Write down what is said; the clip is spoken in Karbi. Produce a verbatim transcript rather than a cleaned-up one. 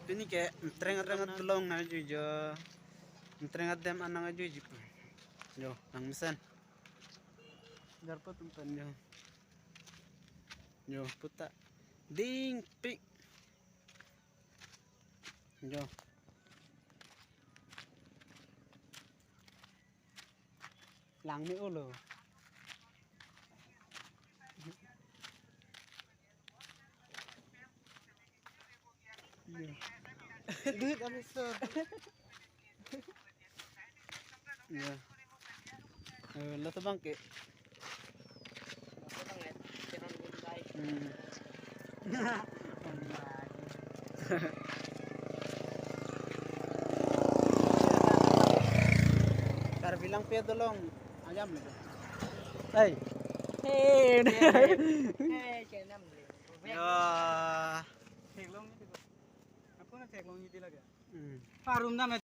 Pini ke ntreng ntreng atlong nangjuijo. Ntreng adem an nangjuiji pu. Jo, nang mesen. Jarpo tum pen jo. Jo, puta. Dingpik. Jo. Lang me-olo. Duit anu sir. Ya. Eh, lo tebang ke. Hmm. Karbi Langpi adolong ayam le. Hey. Hey. Hey, chenam le. Ya. Theklong ni dilo. Ako na theklong ni dilo kya? Hmm. Parum na